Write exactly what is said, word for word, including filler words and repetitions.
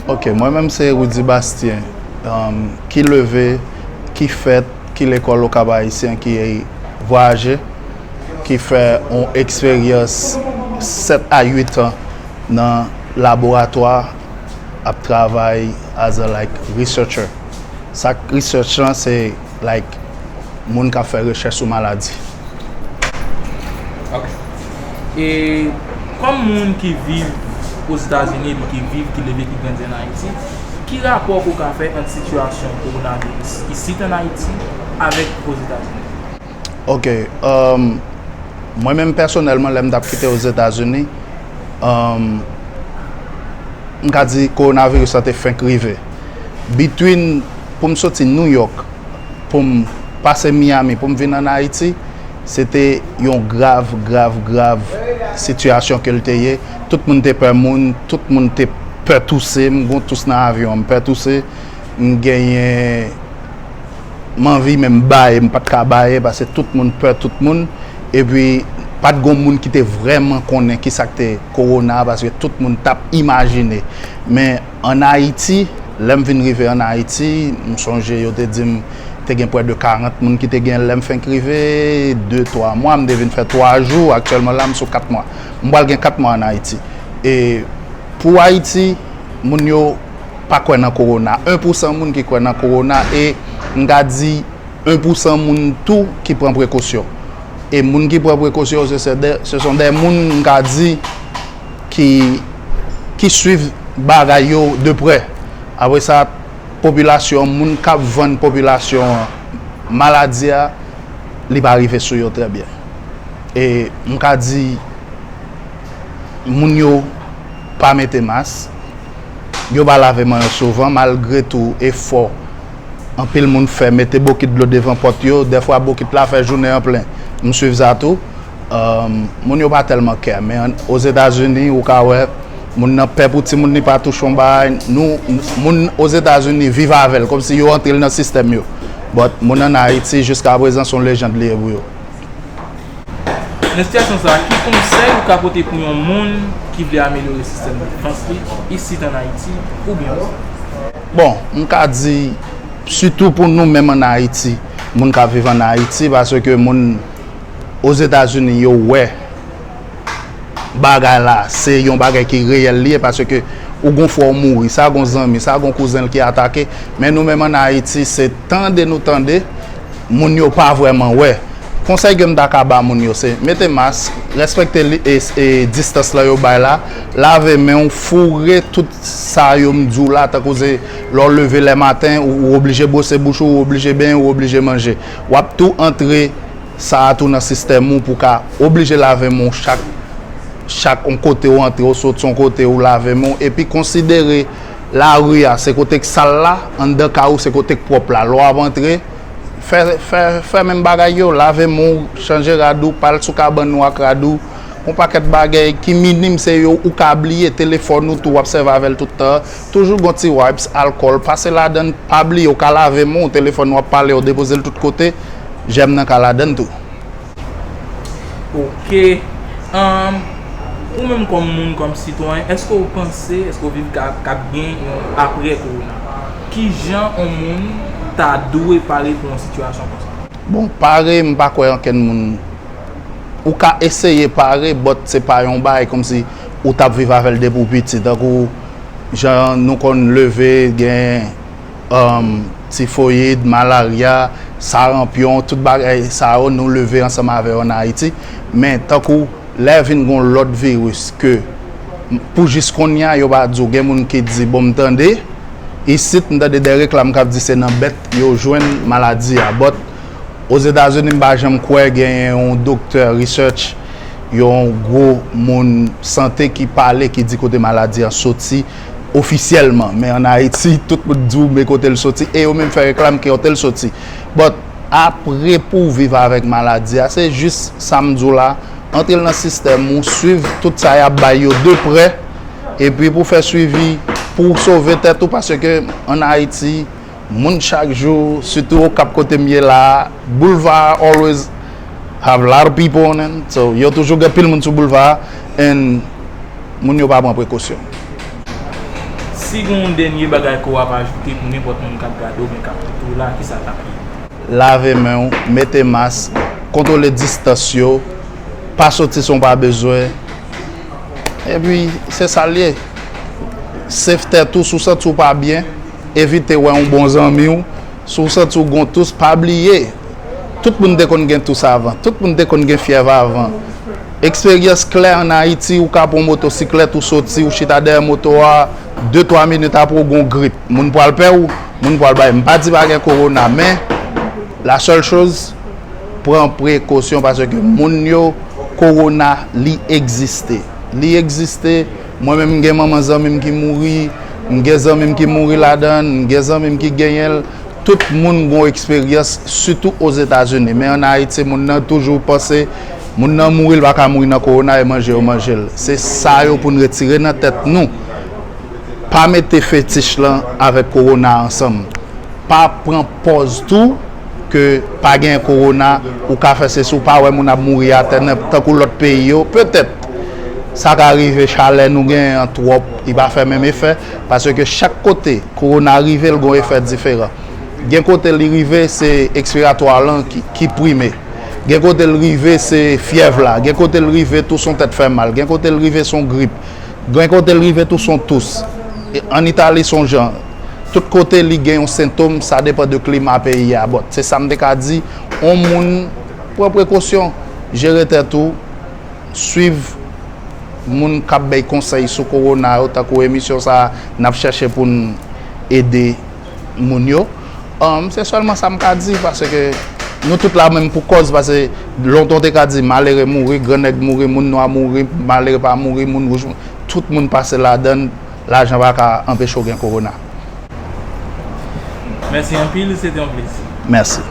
Ok, mwen menm se Rudy Bastien, um, ki leve, ki fèt, ki lekòl Okap Ayisyen, ki vwayaje, ki fè yon eksperyans sèt a uit an nan laboratwa ap travay as a, like, researcher. Sa k research lan se, like, moun k ap fè rechèch sou maladi. Ok. E kòm moun ki viv Ozetazini epi ki viv, ki leve, ki grandi ann Ayiti, ki rapò ke w ka fè ant sitiyasyon kowonaviris isit ann Ayiti avèk Ozetazini? Ok, um, mwen menm pèsonèlman lè m t ap kite Ozetazini, um, m ka di kowonaviris la te fenk rive. Between, pou m soti New York, pou m pase Miami, pou m vin ann Ayiti, se te yon grav, grav, grav sitiyasyon ke l te ye. Tout moun te pè moun, tout moun te pè touse, m gon tous nan avyon, m pè touse, m genyen, m anvi menm baye, m pa t ka baye, paske tout moun pè tout moun, epi pa t gon moun ki te vrèman konnen kisa k te kowona, paske tout moun t ap imajine. Men ann Ayiti, lè m vin rive ann Ayiti, m sonje yo te di m te gen prè de karant moun ki te gen lè m fenk rive, de, twa mwa, m te vin fè twa jou, aktyèlman la m sou kat mwa. M pral gen kat mwa ann Ayiti. E pou Ayiti, moun yo pa kwè nan kowona. En pousan moun ki kwè nan kowona e m ka di en pousan moun tou ki pran prekosyon. E moun ki pran prekosyon, se, se de, se son de moun, m ka di, ki, ki swiv bagay yo de prè. Apre sa, popilasyon, moun k ap vann popilasyon an maladi a, li pa rive sou yo trè byen. E m ka di, moun yo pa mete mas, yo pa lave men yo souvan, malgre tou efò anpil moun fè, mete bokit dlo devan pòt yo, dèfwa bokit la fè jounen an plen. M swiv sa tou. Um, moun yo pa tèlman care, men Ozetazini, ou ka wè, moun nan pè pou timoun li pa touche yon bagay. Nou, moun Ozetazini viv avè l, kòmsi yo antre l nan sistèm yo. But moun ann Ayiti, jiska prezan, se yon lejand li ye pou yo. Nan sitiyasyon sa a, ki konsèy ou ka pote pou yon moun ki vle amelyore sistèm defans li isit ann Ayiti oubyen Ozetazini? Bon, m ka di, sitou pou nou menm ann Ayiti, moun k ap viv ann Ayiti, paske moun Ozetazini yo wè bagay la, se yon bagay ki reyèl li ye, paske ou gon frè w mouri, sa gon zanmi, sa gon kouzen l ki atake, men nou menm ann Ayiti, se tande nou tande, moun yo pa vrèman wè. Konsèy ke m ta ka ba moun yo, se mete mas, respekte li, e, e distans lan yo bay la, lave men w, foure tout sa yo m di w la, tankou se lè w leve lè maten, ou, ou oblije bwose bouch ou, ou oblije benyen, ou oblije manje. W ap tou antre sa a tou nan sistèm ou pou ka oblije lave men w chak, chak yon kote ou antre, ou sot yon kote, ou lave men w, epi konsidere lari a, se kote k sal la, anndan kay ou, se kote k pwòp la. Lè w ap antre, fè, fè, fè menm bagay yo, lave men w, chanje rad ou, pa al sou kabann ou ak rad ou, yon pakèt bagay ki minim se yo ou ka bliye, telefòn ou tou, w ap sèvi avè l tout tan. Toujou gon ti wipes, alkòl, pase ladann, pa bliye, ou ka lave men w, telefòn w ap pale, ou depoze l tout kote, jèm nan ka ladann tou. Ok. Um, ou menm kòm moun, kòm sitwayen, èske w panse, èske w viv ka, k ap gen yon apre kowona? Ki jan yon moun ta dwe pare pou yon sitiyasyon konsa? Bon, pare, m pa kwè ankenn moun. Ou ka eseye pare, but se pa yon bagay kòmsi ou t ap viv avè l depi w piti. Tankou jan nou konn leve, gen, um, tifoyid, malarya, saranpyon, tout bagay sa yo, nou leve ansanm avè yo ann Ayiti. Men tankou lè vin gon lòt viris ke pou jis kounye a, yo pa di w, gen moun ki di, bon, m tande, isit, m tande de reklam k ap di se nan bèt yo jwenn maladi a. But Ozetazini, m pa janm kwè genyen yon doktè research, yon gwo moun sante ki pale, ki di kote maladi an soti ofisyèlman. Men ann Ayiti, tout moun di w men kote l soti, e yo menm fè reklam ke kote l soti. But apre pou w viv avèk maladi a, se jis sa m di w la, antre l nan sistèm ou, swiv tout sa y ap bay yo de prè, epi pou w fè swivi, pou w sove tèt ou, paske ann Ayiti, moun chak jou, sitou Okap kote m ye la a, boulevard always have lot of people on it. So, yo toujou gen pil moun sou boulevard, and moun yo pa pran prekosyon. Si gen yon dènye bagay ke w ap ajoute pou nenpòt moun k ap gade w oubyen k ap koute w la, kisa l t ap ye? Lave men w, mete mas, kontwole distans yo, pa soti san w pa bezwen. Epi, se sa l ye. Save tèt ou, si w santi w pa byen, evite wè yon bon zanmi w. Si w santi w gen yon tous, pa bliye. Tout moun te konn gen tous avan. Tout moun te konn gen fyèv avan. Eksperyans klè ann Ayiti, ou ka pran yon motosiklèt, ou soti, ou chita dèyè moto a, de, twa minit apre ou gen yon grip. Moun pral pè w, moun pral bay. M pa di pa gen kowona, men la sèl choz, pran prekosyon paske moun yo, kowona, li egziste. Li egziste. Mwen menm, m gen manman zanmi m ki mouri, m gen zanmi m ki mouri ladan l, m gen zanmi m ki genyen l. Tout moun gen yon eksperyans, sitou Ozetazini. Men ann Ayiti, moun nan toujou panse, moun nan mouri, l pa ka mouri nan kowona, e manje yo manje l. Se sa yo pou n retire nan tèt nou. Pa mete fetich lan avèk kowona ansanm. Pa pran pòz tou ke pa gen kowona, ou ka fè sesi, ou pa wè moun ap mouri atè nan, tankou lòt peyi yo. Petèt, sa ka rive, chalè nou genyen an twòp, li pa fè menm efè, paske chak kote kowona rive, l gen yon efè diferan. Gen kote li rive, se ekspiratwa lan ki, ki prime. Gen kote l rive, se fyèv la. Gen kote l rive, tou se yon tèt fè mal. Gen kote l rive, se yon grip. Gen kote l rive, tou se yon tous. E ann Itali, se yon jan. Tout kote li gen yon sentòm, sa depann de klima peyi a. But, se sa m te ka di, yon moun, pran prekosyon, jere tèt ou, swiv moun k ap bay konsèy sou kowona yo, tankou emisyon sa a, n ap chèche pou n ede moun yo. Um, se sèlman sa m ka di, paske nou tout la menm pou kòz, paske lontan w te ka di malere mouri, grannèg mouri, moun nwa mouri, malere pa mouri, moun wouj, tout moun pase ladan l, lajan pa ka anpeche w gen kowona. Mèsi anpil, se te yon plezi. Mèsi.